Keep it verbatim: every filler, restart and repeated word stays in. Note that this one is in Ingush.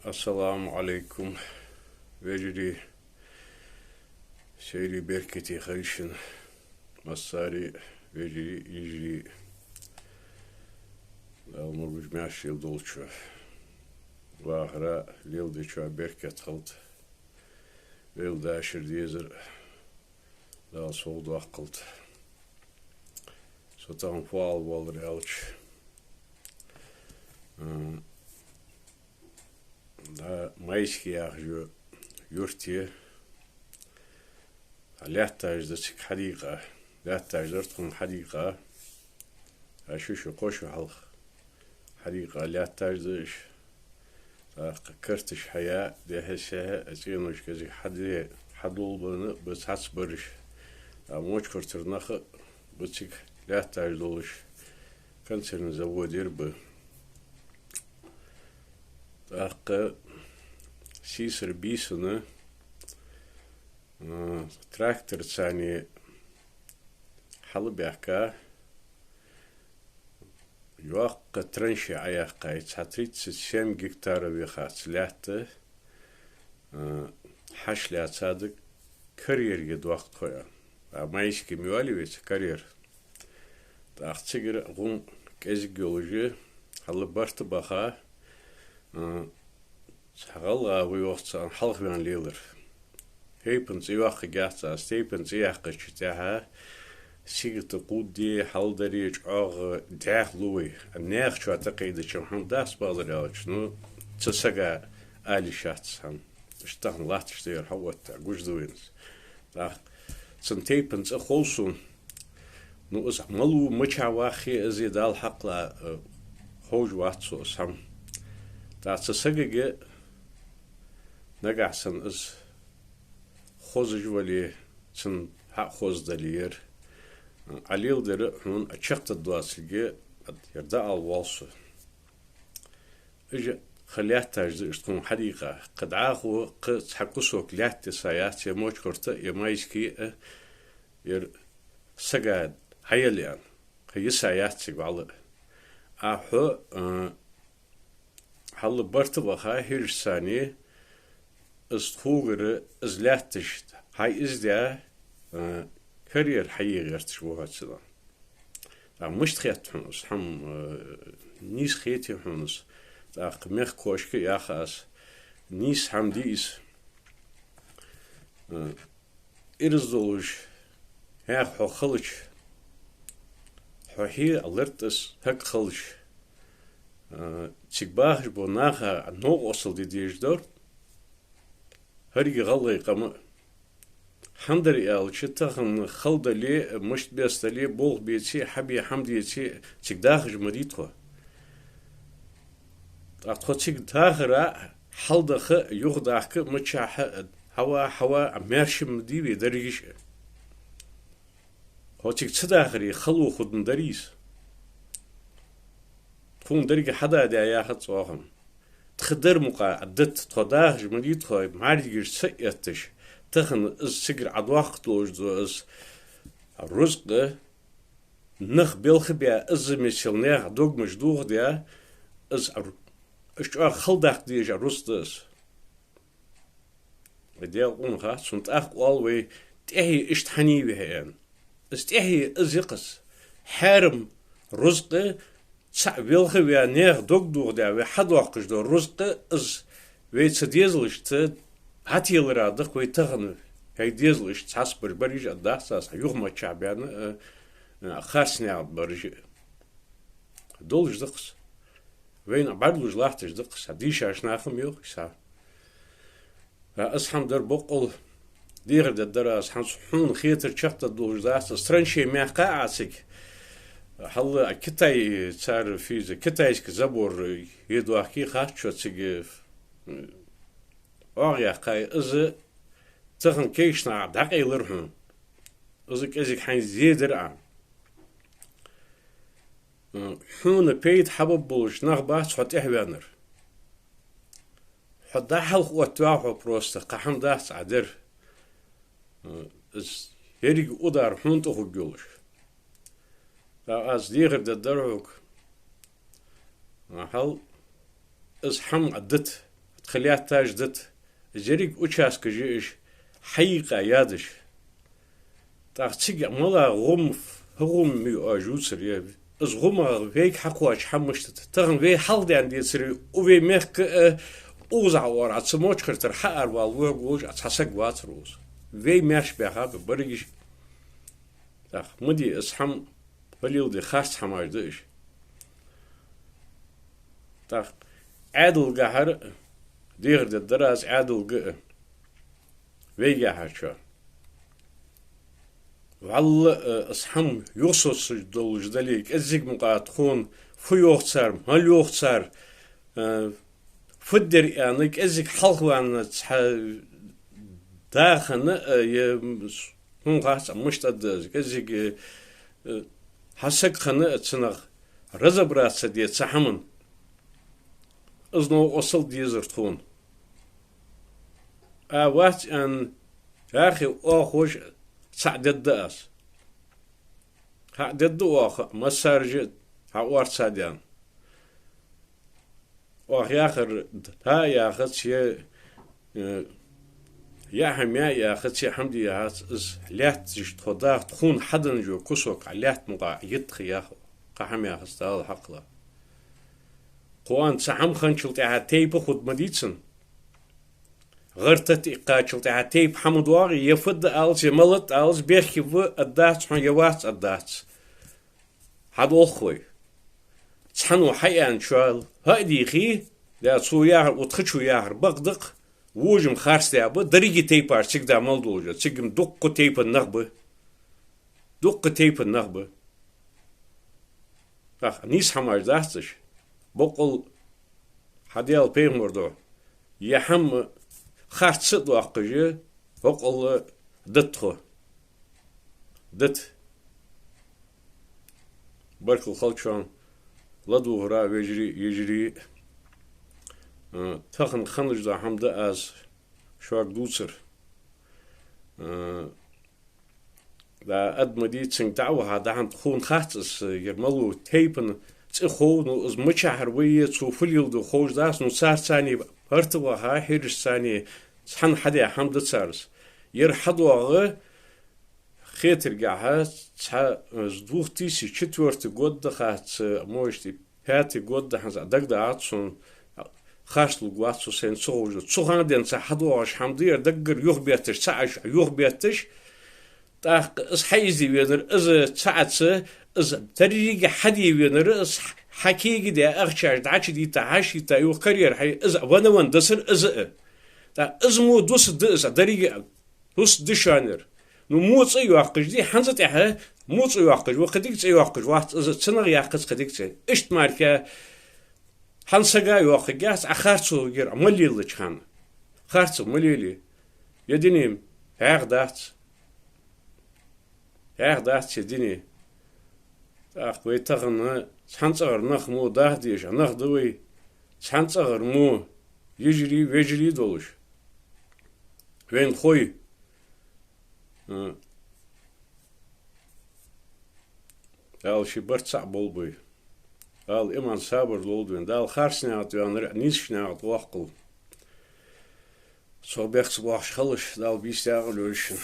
Ассаламу Ӏалайкум, вежарий, сайре беркате хийла шун, массане а, вежарий, йижарий, Дала могаш-маьрша долча вахара, леладечоа беркат хилда, Даьла дешар, дезар Дала совдоаккхалда. Со тахан фу ала воаллар аьлча, а, да, Майски яхача юрте лаьтташ да цига хьадийкъа, лаьтташ дар тхона хьадийкъа, а ши шу, кхо шу хьалха хьадийкъа лаьтташ да уж. ТӀаккха карташ хьаяь, дехьа-сехьа, цӀенош кӀезига хьаде-, хьадолабенна ба цхьацца бараш. А Мочкъий-Юртара нах а ба цига лаьтташ долаш, консервни заводера ба. ТӀаккха сийсара бийсанна, а, тракторца царна хьалбаьхка, йоккха транше Ӏояьккхай, цхьа тридцать семь гектаров я хац лаьтта, а, хьашлаьцад, карьерга доаккх тхо, аьнна. А Майски ма йоалий вай цу карьер. ТӀаккха цигара гӀум кӀезига йолаш, хьал барт баха, а, цхьа гӀалгӀа ва йоах царна хьалхаваьнна лелар. Тайпан цӀи йоаккхаргьяц аз, тайпан цӀи яьккхача тӀехьа сигата кхувда, хьалдари, чӀоагӀа даьхалу вай. Наьха чоа тӀакхайдача хӀама дац, бакъдар аьлча, ну, цу сага ала йиш яц хӀама. Иштта тахан латташ да ер хьаоттаяь, гуш да вайна из. ТӀаккха цун тайпан цӀи хов сона. Ну, из малав, мичахьа вах, из Дала хьакъ лой, э, ховш вац со из хӀама. ТӀаккха цу сагага нагахьа санна из хозаш вале, цунна хьа а хоза дале ер, Ӏа леладер хьона а чакхдаргдоацалга я, ер дӀаала воалл со. Уж кхы лаьтташ да уж тхона хьадийкъа. Кхы дӀахо кхы цхьа кусок лаьтта са яц, е Мочкъий-Юрта, е Майски а, ер сага хьаяла, аьнна. Кхы йиса яц цига вӀалла а. А хьо, а, хьал барт баха, хӀирашца царна из тхогара, из лаьтташ хьаиздаь, а, карьер хьае гӀерташ ва хьо цунах. ТӀаккха мишта хет хьона из хӀама, э, нийса хетий хьона из? ТӀаккха мехкахошка а яьхай аз: нийса хӀама дий из? Э, ираз долаш, хьех хьо хилча, хьо хье лартӀас хӀаг хилча, э, цига бахаш бола наха новкъостал де дезаш дар. ХӀаране гӀалгӀай къам а. ХӀана дар аьлча, тахан хала дале, мишта беса дале, болх беце, хьабе хӀама деце, цига дахаш ма дий тхо. ТӀаккха тхо цига дахар а, хьалдаха а, юхадахка а, мичахьа а, хьава, хьава а, маьрша ма дий вай дерригаш а. Тхо цига ца дахаре, хало хургдар из. Тхона деррига хьададаь яхац оаха. Тха дар мукъагӀа дита, тхо дахаш ма дий тхо, мӀаргаш ца этташ, тахан из цигара Ӏодоаккхаш долаш да из рузкъа, нах белхабаь, из мел наьха догмаш дохадаь, из р-, из чӀоагӀа хала даккха дезаш рузкъа да из. Вай Даьла къонахий, цунна тӀаккха оал вай: тӀехье иштта хьанийве хье, аьнна. Из тӀехье из я-кх из. Хьарам рузкъа, цхьа велхаваь, наьха дог дохадаь вай хьадоаккхаш дола рузкъа, из вай цу дезалашца хьателар да-кх вай тахан. ХӀай дезалаш цхьацца бараш, бараш а дац аз, юха миччахьа баьнна, а, а, харцнегӀа бараш а. Долаш да-кх из. Вайна бӀаргагуш латташ да-кх из, дийшача наха ма йоах из. А, из хӀама дар боккъал дехар дергдар аз, хӀанз хьона хетар чакхдаргдолаш дац из. Транше мехка а цига, хьал а Китай, цар физа китайский забор е доахке хац шо цига, м, оагӀ яьккхай из, тахан кегийча наха дӀакъайлар хьона. Из кӀезига хьайна зе дар Ӏа. Хьона пайда хьабергболаш нах бац хьо тӀехьаваьннар. Хьо дӀахьалха оттаваь хьо просто, кхы хӀама дац Ӏа дар. Из еррига удар хьона тӀа хургйолаш. ТӀаккха аз дехар дергдар хьога. Хьал из хӀама Ӏа дита, тха лаьтташ дита. Из еррига участкаш я уж хьайийкъа ядаш. ТӀаккха цига мала гӀум, фу гӀум ма оаш ювцар е. Из гӀум вайга хьакхоачаш хӀама мишта да. Тахан вай хьалха даьнна децаре, укх вай мехка а, укхаза Ӏоара, Ӏа ца мочхартар хьаара вала вогӀа волаш а цхьа саг вацар укхаза. Вай маьрша баьха ба берригаш. ТӀаккха ма де из хӀама, балил де, харц хӀамаш да уж. ТӀаккха Ӏаьдалгахьара, дехар дергдар аз Ӏаьдалга а, вайгахьарчоа. ВаллахӀи, э, из хӀама юхасоцаш долаш дале, кӀезига мукъа тхона фу йоах цар, мала йоах цар, э, фу дергда аьнна, кӀезига хьалхаваьнна цхьа дахана, э, е, м, хӀана хац, мишта да из, кӀезига, э, хьасагӀа хинна а цунах разобраться де цу хӀаман. Из новкъостал дезар тхона. А вац аьнна, яхе, оаха вож цхьаъ дергда аз. ХӀаъ, дергда оаха, массараш а хьа орца даьнна. Оаха яхар да яхац е, э, яа хӀама яа яхац е хӀама де яхац, из лаьтташ тхо даха, тхона хьаденна йола кусок Ӏа лаьтта мукъагӀа йита ях, кхы хӀама яхац, Дала хьакхалла. Кхоана цхьа хӀама хинначул тӀехьагӀа тайпа хургда ма дий цун. ГӀар-тата иккхачул тӀехьагӀа тайпа хьа ма доагӀий, е фу да алац, е мала да алац, бехке ва аргдац хьона, е вац аргдац. Хьадолх вай. Цхьанне хьааьнначоа хьа а дийхе, да цо яхар, укх тхачо яхар бакъда-кх, вожам харцдаь ба, деррига тайпаш цига да мел долаш, цига-м дуккха тайпан нах ба. Дуккха тайпан нах ба. Ах, нийса хӀамаш дац уж. Боккъал хьа Даьла пайхамар духьа е хӀама харц а доаккхаш, боккъал дита тхо. Дита. Баркал хилда шоана ладувгӀара, вежарий, йижарий. Э, тахан хинна дола хӀама да аз шуга дувцар. Э, Да, адамий цунга дӀаваха дахьан тхона хац из, ер малув тайпан цӀи хов, ну, из мичахьара ва е цо фу леладу ховш дац, ну, царца цхьана барт а ваха, хӀирашца цхьана цхьана хьадаь хӀама да цар из. Ер хьадоагӀа хетаргахьа цхьа, э, с двух тысяч четвёртый год да хац, э, может, и пятый год да хӀанз, дагадоагӀац сона, харцлургвац со, сайна ца ховш да. Цу хана денз цхьа хьадоагӀаш хӀама да ер, даггара юхабетташ, цхьаъ аш юхабетташ, тӀаккха из хьаийзаде венар, из цхьаъ ца, из деррига хьаде венар, из хьа кегадаь ахчаш дӀачудита, хьашийтта, юха карьера хьай, из вана-вана дисар из а. ТӀаккха из мо дусаргда из, деррига дусаргда шоана ер. Ну, мо цӀи йоаккхаш дий, хӀанз тӀехьа мо цӀи йоаккхаш ва, кхы дика цӀи йоаккхаш вац из, цунах яьккхац кхы дика цӀи. Иштта мара хӀанз сага йоаккхаргьяц, Ӏа харцо ер мел лелача хана. Харцо мел леле. Е дуне, хьаькъал дац. ХӀаьта дац е дуне. ТӀаккха вай тахан цхьан цӀагӀара нах мо даха дезаш нах да вай, цхьан цӀагӀара мо йижарий, вежарий долаш. Вайна хой. Э, Дала ший барт цхьаъ болба вай. Дала иман, сабар лолда вайна. Дала харцнегӀа тӀа ваьннар нийсача наькъа тӀа воаккхалва. Цо бехк ца боаккхаш хилалаш, Дала бийса декъала йойла шун.